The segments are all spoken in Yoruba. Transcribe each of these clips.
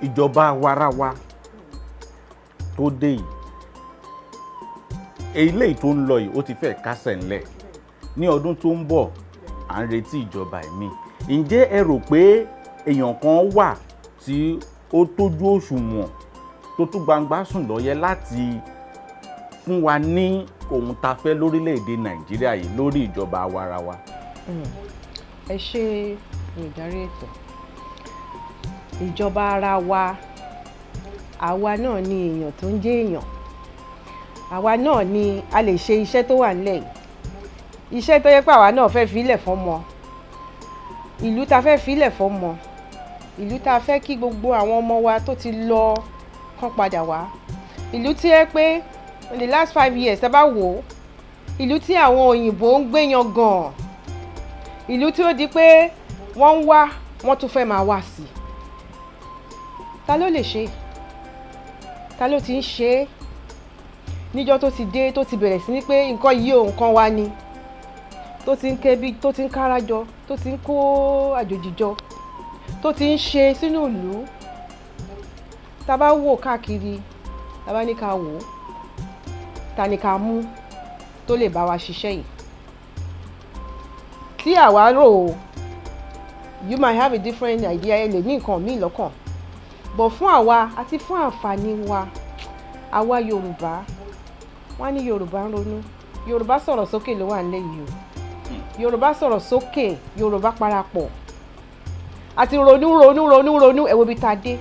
Ìjọba warawa tó dé yìí, eléyìí tó ń lọ yìí, ó ti fẹ́ kásẹ̀ ńlẹ̀. Ní ọdún tó ń bọ̀, à ń retí ìjọba ẹ̀mí. Ǹjẹ́ ẹ rò pé èèyàn kan wà tí ó tójú òṣùwọ̀n, tó tún gbangba sùn lọ́yẹ́ láti fún wa ní ohun tá a fẹ́ lórílẹ̀‐èdè Nàìjíríà yìí lórí ìjọba àwarawa? Ẹ ṣe, olùdarí ètò. Ìjọba ara wa, àwa náà ni èèyàn tó ń jẹ́ èèyàn. Àwa náà ni a lè ṣe iṣẹ́ tó wà nílẹ̀ yìí, iṣẹ́ tó yẹ pé àwa náà fẹ́ filẹ̀ fọ́mọ, ìlú ta fẹ́ filẹ̀ fọ́mọ, ìlú ta fẹ́ kí gbogbo àwọn ọmọ wa tó ti lọ kán padà wá, ìlú tí ẹ pé in the last 5 years, ẹ bá wò ó, ìlú tí àwọn òyìnbó ń gbé yan gan, ìlú tí ó di pé wọ́n ń wá, wọ́n tún fẹ́ máa wá sí i. Ta ló lè ṣe? Ta ló ti ń ṣe é níjọ́ tó ti dé, tó ti bẹ̀rẹ̀ sí ní pé nǹkan yìí ò, nǹkan wa ni, tó ti ń ké bí, tó ti ń kára jọ, tó ti ń kó àjòjì jọ, tó ti ń ṣe sínú ìlú? Tá a bá wò káàkiri, tá a bá ní ká wò ó, ta ni ká mú tó lè bá wa ṣiṣẹ́ yìí tí àwa rò ó? You might have a different idea, ẹ lè ní nǹkan míì lọ́kàn, but fún àwa àti fún àǹfààní wa, àwa Yorùbá, wọ́n ní Yorùbá ń ronú, Yorùbá sọ̀rọ̀ sókè ló wà nílẹ̀ yìí o. Yorùbá sọ̀rọ̀ sókè, Yorùbá parapọ̀ àti ronú, ronú, ronú, ronú. Ẹ wo ibi tá a dé.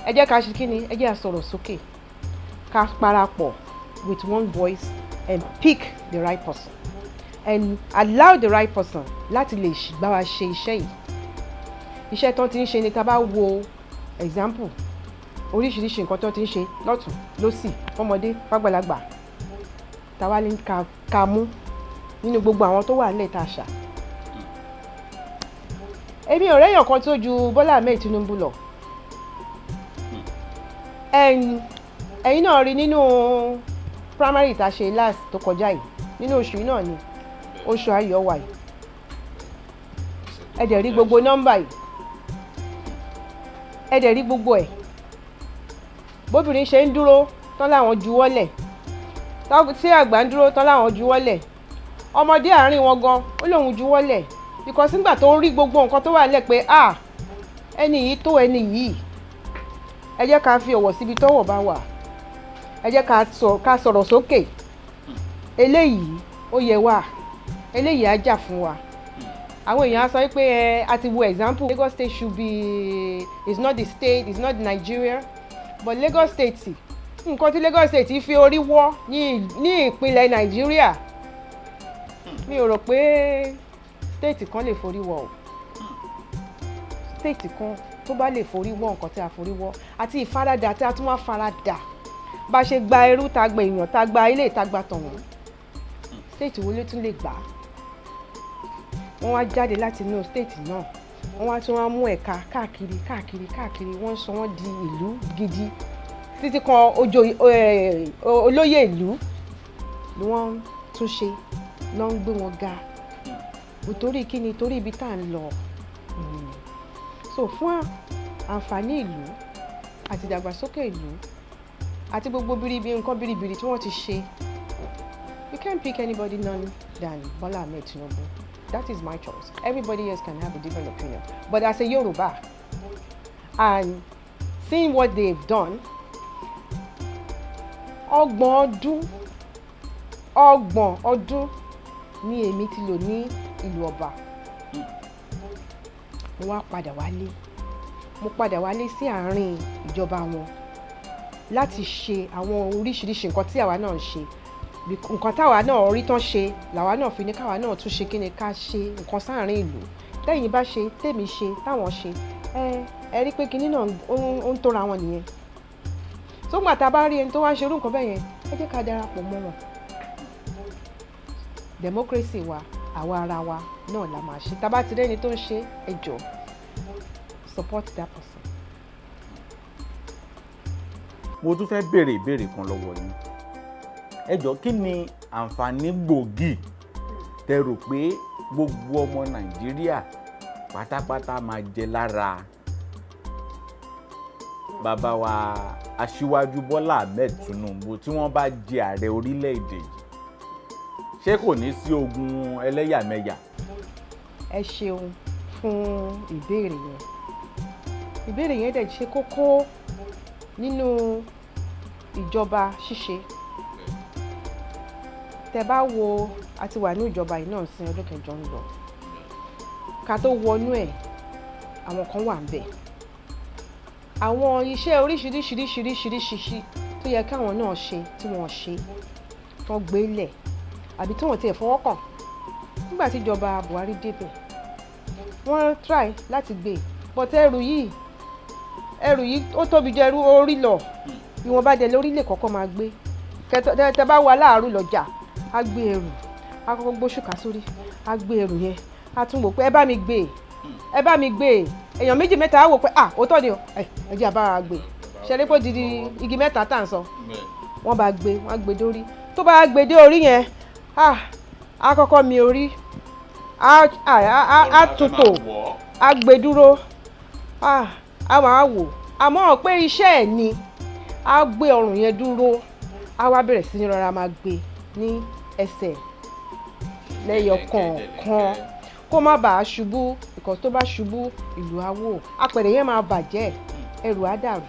Ẹ jẹ́ ká ṣe kí ni? Ẹ jẹ́ ká sọ̀rọ̀ sókè, ká parapọ̀ with one voice and pick the right person and allow the right person láti lè bá wa ṣe iṣẹ́ yìí. Iṣẹ́ tó ti ń ṣe ni. Tá a bá wo example, oríṣiríṣi nǹkan tó ti ń ṣe lọ́tún lọ́sì, fọmọdé, fàgbàlagbà, táwa ní ká mú nínú gbogbo àwọn tó wà nílẹ̀ tá a ṣà, èmi ò rẹ́yàn kan tó ju Bọ́lá Ahmed Tinubu lọ. Ẹ̀yin náà rí nínú primary tá a ṣe last tó kọjá yìí, nínú oṣù yìí náà ni, oṣù ayọ̀ wà yìí. Ẹ dẹ̀ rí gbogbo nọ́mbà yìí, ẹ dẹ̀ rí gbogbo ẹ̀, bóbìnrin ṣe ń dúró tán láwọn juwọ́lẹ̀, tí àgbà ń dúró tán láwọn juwọ́lẹ̀, ọmọdé àárín wọn gan ó lóun juwọ́lẹ̀, because nígbà tó ń rí gbogbo nǹkan tó wà nílẹ̀ pé, ah, ẹni yìí tó ẹni yìí. Ẹ jẹ́ ká fi ọ̀wọ̀ síbi tọ́wọ̀ bá wà. Ẹ jẹ́ ká sọ̀rọ̀ sókè. Eléyìí ó yẹ wá, eléyìí á jà fún wa. Àwọn èèyàn á sọ pé ẹ a ti wo example, Lagos State should be, is not the state, is not Nigeria, but Lagos State, nǹkan tí Lagos State fi orí wọ́ ní ìpínlẹ̀ Nàìjíríà, mi ò rò pé state kan lè forí wọ́ o. State kan tó bá lè forí wọ́ nǹkan tí a forí wọ́ àti ìfaradà tí a tún wá faradà, bá a ṣe gba ẹrú, tá a gba èèyàn, tá a gba ilé, tá a gba tọ̀hún, state wo ló tún lè gbà á? Wọ́n wá jáde láti inú state náà, wọ́n wá tún wá mú ẹ̀ka káàkiri, káàkiri, káàkiri, wọ́n sọ wọ́n di ìlú gidi, títí kan ojo olóyè ìlú ni wọ́n tún ṣe lọ́ ń gbé wọn ga. Torí kí ni? Torí ibi tá à ń lọ. So fún àǹfààní ìlú àti ìdàgbàsókè ìlú àti gbogbo biribi, nǹkan biribiri tí wọ́n ti ṣe, you can't pick anybody none than Bola Ahmed Tinubu. That is my choice. Everybody else can have a different opinion, but as a Yoruba and seeing what they've done, 30 ọdún, 30 ọdún ni èmi ti lò ní ìlú ọba. Mo wá padà wálé, mo padà wálé sí àárín ìjọba wọn láti ṣe àwọn oríṣiríṣi nǹkan tí àwa náà ń ṣe. Nǹkan táwa náà rí tán ṣe làwa náà fi ní káwa náà tún ṣe. Kí ni ká ṣe nǹkan sáàárín ìlú? Tẹ́yìn bá ṣe, tèmi ṣe, táwọn ṣe, ẹ rí pé kinní náà ó ń tóra wọn nìyẹn. Sógbà tá a bá rí ẹni tó wá ń ṣerú nǹkan bẹ́ẹ̀ yẹn, ẹ jẹ́ ká darapọ̀ mọ́ wọn. Democracy wa, àwa ara wa náà la máa ṣe. Tá a bá ti rẹ́ni tó ń ṣe, ẹ jọ̀ọ́, support that person. Mo tún fẹ́ béèrè ìbéèrè kan lọ́wọ́ yín. Ẹ jọ̀ọ́, kí ni àǹfààní gbòógì tẹ́ rò pé gbogbo ọmọ Nàìjíríà pátápátá máa jẹ lára Bàbá wa Aṣíwájú Bọ́lá Ahmed Tinubu, tí wọ́n bá jẹ ààrẹ orílẹ̀-èdè yìí, ṣé kò ní sí ogun ẹlẹ́yàmẹ̀yà? Ẹ ṣeun fún ìbéèrè yẹn. Ìbéèrè yẹn dẹ̀ ṣe kókó nínú ìjọba ṣíṣe. Tẹ bá wo, a ti wà ní ìjọba yìí náà sí ọdún 8 ń lọ. Ká tó wọnú ẹ̀, àwọn kan wà ń bẹ̀, àwọn iṣẹ́ oríṣiríṣiríṣiríṣiríṣi tó yẹ káwọn náà ṣe tí wọ́n ṣe tán gbé lẹ̀ àbí tí wọ́n tiẹ̀ fọwọ́ kàn. Nígbà tí ìjọba Buhari débẹ̀, wọ́n try láti gbé, but ẹrù yìí ó tóbi jù ẹrù orí lọ. Ìwọ̀nba dẹ̀ lórí lè kọ́kọ́ máa gbé. Tẹ bá wà láàárọ̀ lọ́jà, á gbé ẹrù, á kọ́kọ́ gbóṣùkà sórí, á gbé ẹrù yẹn, á tún wò pé, "Ẹ bá mi gbé, ẹ bá mi gbé." Èèyàn méjì mẹ́ta á wò pé, "Ah, òótọ́ ni o, ẹ ẹ jẹ́ àbá wa gbé." Ṣe é pé odidi igi mẹ́ta tá à ń sọ, wọ́n bá gbé, wọ́n á gbé dórí. Tó bá gbé dé orí yẹn, ah, á kọ́kọ́ mi orí, á tutò, á gbé dúró, ah, á máa wò. Àmọ́ pé iṣẹ́ ẹ̀ ni, á gbé ọrùn yẹn dúró, á wá bẹ̀rẹ̀ sí ní rọra máa gbé ní ẹsẹ̀ lẹ́yọ kọ̀ọ̀kan kó má bàa ṣubú, ìkọ̀ tó bá ṣubú, ìlú á wò, apẹ̀rẹ̀ yẹn máa bàjẹ́, ẹrù á dàrú.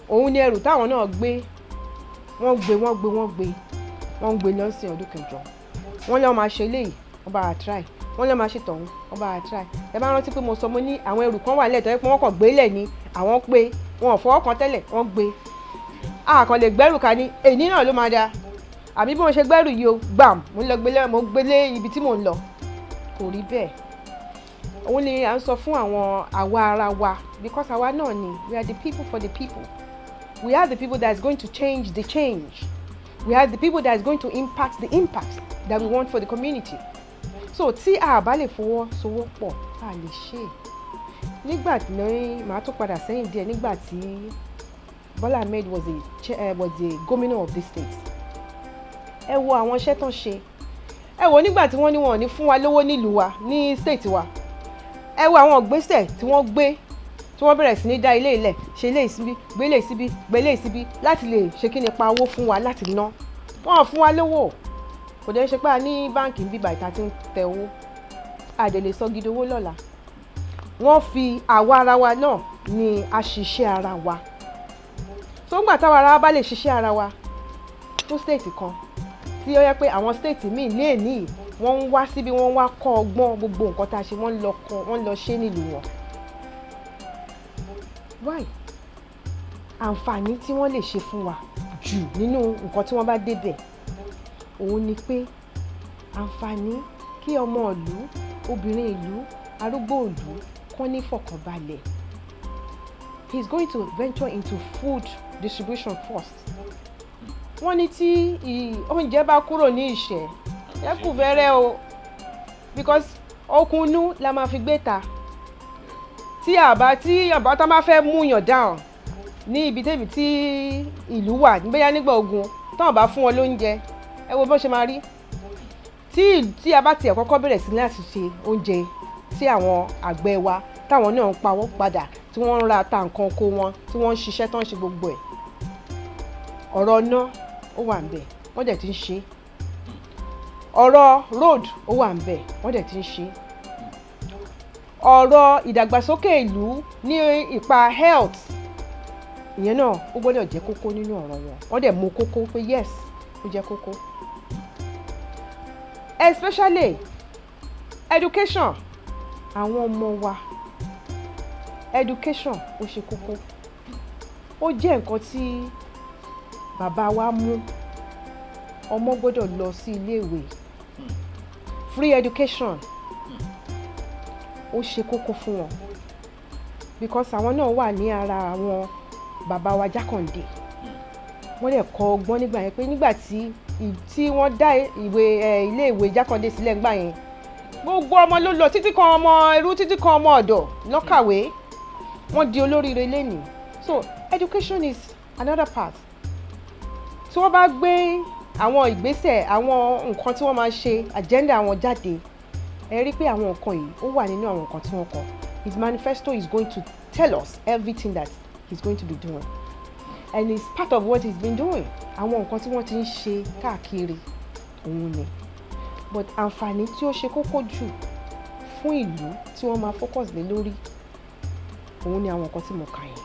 Òun ni ẹrù táwọn náà gbé. Wọ́n gbé, wọ́n gbé, wọ́n gbé, wọ́n ń gbé lọ́sìn ọdún 8. Wọ́n lọ́ máa ṣe eléyìí, wọ́n bá wa try. Wọ́n lọ́ máa ṣe tọ̀hún, wọ́n bá wa try. Ẹ bá rántí pé mo sọ, mo ní àwọn ẹrù kan wà lẹ́tọ̀ọ́ pé wọ́n kàn gbé lẹ̀ ni. Àwọn pé wọn ò fọwọ́ kan tẹ́lẹ̀, wọ́n gbé. A kàn lè gbẹ́rù ká ní èyí náà ló máa da, àbí bí mo ṣe gbẹ́rù yìí o, gbàm, mo ń lọ gbélé, mo gbélé ibi tí mò ń lọ. Kò rí bẹ́ẹ̀. Òun ni à ń sọ fún àwọn àwa ara wa, because àwa náà ni, we are the people for the people. We are the people that is going to change the change. We are the people that is going to impact the impact that we want for the community. So tí a bá lè fọwọ́sowọ́pọ̀, a lè ṣe é. Nígbà tí màá tún padà sẹ́yìn díẹ̀, nígbà tí Bola Ahmed was the governor of this state, ẹ wo àwọn iṣẹ́ tán ṣe. Ẹ wo nígbà tí wọ́n ní wọn ò ní fún wa lówó nílùú wa, ní state wa, ẹ wo àwọn ìgbésẹ̀ tí wọ́n gbé, tí wọ́n bẹ̀rẹ̀ sí ní dá ilé ilẹ̀ ṣe, ilé ìsíbí, gbé ilé ìsíbí, gbé ilé ìsíbí, láti lè ṣe kí ni, pa owó fún wa láti ná. Wọ́n ò fún wa lówó. Kò dẹ́ ṣe pé a ní báǹkì ń bíbà ìta tí ń tẹ owó, a dẹ̀ lè sọ gidi owó lọ́la. Wọ́n fi àwa ara wa náà ni a ṣiṣẹ́ ara wa. Tó ń gbà táwa ara wa bá lè ṣiṣẹ́ ara wa fún state kan, tí ó yẹ pé àwọn state míì lè ní, wọ́n ń wá síbi, wọ́n wá kọ́ ọgbọ́n gbogbo nǹkan tá a ṣe, wọ́n ń lọ kọ́, wọ́n ń lọ ṣe nílùú wọn. Why? Àǹfààní tí wọ́n lè ṣe fún wa jù nínú nǹkan tí wọ́n bá débẹ̀, òun ni pé àǹfààní kí ọmọ ìlú, obìnrin ìlú, arúgbó ìlú kán ní fọkànbalẹ̀. He is going to venture into food distribution first. Wọ́n ní tí oúnjẹ bá kúrò ní ìṣẹ́, ẹ kù fẹ́rẹ́ o, because okun inú la máa fi gbé ta. Tí àbá tó bá fẹ́ mú yàn down ní ibi tẹ́bi tí ìlú wà, bóyá nígbà ogun, táwọn bá fún wọn lóúnjẹ, ẹ wo bó ṣe máa rí. Tí a bá tiẹ̀ kọ́kọ́ bẹ̀rẹ̀ sí láti ṣe oúnjẹ, tí àwọn àgbẹ̀ wa táwọn náà ń pawó padà, tí wọ́n ń ra ta nǹkan oko wọn, tí wọ́n ń ṣiṣẹ́ tó ń ṣe gbogbo ẹ̀. Ọ̀rọ̀ iná ó wà ń bẹ̀, wọ́n dẹ̀ ti ń ṣe. Ọ̀rọ̀ road ó wà ń bẹ̀, wọ́n dẹ̀ ti ń ṣe. Ọ̀rọ̀ ìdàgbàsókè ìlú ní ipa health, ìyẹn náà ó gbọ́dọ̀ jẹ́ kókó nínú ọ̀rọ̀ wọn. Wọ́n dẹ̀ mú kókó pé yes, ó jẹ́ kókó, especially education àwọn ọmọ wa. Education ó ṣe kókó. Ó jẹ́ nǹkan tí bàbá wa mú. Ọmọ gbọ́dọ̀ lọ sí iléèwé. Free education ó ṣe kókó fún wọn, because àwọn náà wà ní ara àwọn bàbá wa Jákàndé. Wọ́n lè kọ́ ọgbọ́n nígbà yẹn pé nígbà tí wọ́n dá ìwé iléèwé Jákàndé sílẹ̀ nígbà yẹn, gbogbo ọmọ ló lọ, títí kan ọmọ ẹrú, títí kan ọmọ ọ̀dọ̀ lọ́kàwé, wọ́n di olóríire lẹ́nìí. So education is another part. Tí wọ́n bá gbé àwọn ìgbésẹ̀, àwọn nǹkan tí wọ́n máa ṣe, agenda wọn jáde, ẹ rí pé àwọn nǹkan yìí, ó wà nínú àwọn nǹkan tí wọ́n kọ. His manifesto is going to tell us everything that he's going to be doing, and it's part of what he's been doing. Àwọn nǹkan tí wọ́n ti ń ṣe káàkiri òun ni, but àǹfààní tí ó ṣe kókó jù fún ìlú tí wọ́n máa focus lé lórí òun ni àwọn nǹkan tí mo kà yẹn.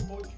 Ojú.